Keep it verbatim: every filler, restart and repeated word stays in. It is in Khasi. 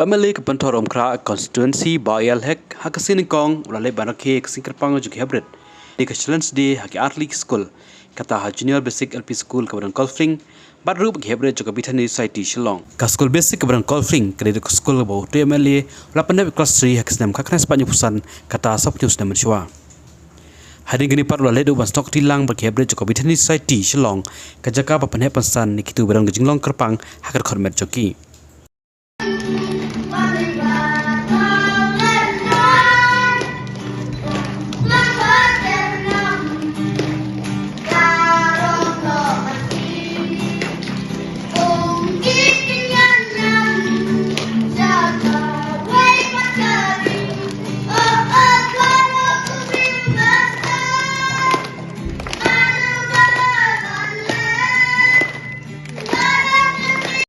U MLA ka Pynthorumkhrah Constituency Bah A L Hek ha ka sngi Nyngkong u la leit ban rakhe ka sngi kyrpang jong ki heprit, dei ka Children's Day ha ki artylli ki skul, kata ha Junior Basic L P School kaba don Kolfring, bad ruh ki heprit jong ka Bethany Society Shillong. Ka skul basic kaba don Kolfring ka dei ka skul kaba uto u MLA u la pyndep ïa ka klas three ha ka snem khatkhyndai spah hynñiewphew san, kata sawphew snem mynshuwa. Hadien kane pat u la leit ruh ban snoh kti lang bad ki heprit jong ka Bethany Society Shillong, ka jaka ba pynheh pynsan ïa kito ba don ka jinglong kyrpang ha ka dkhot met jong ki.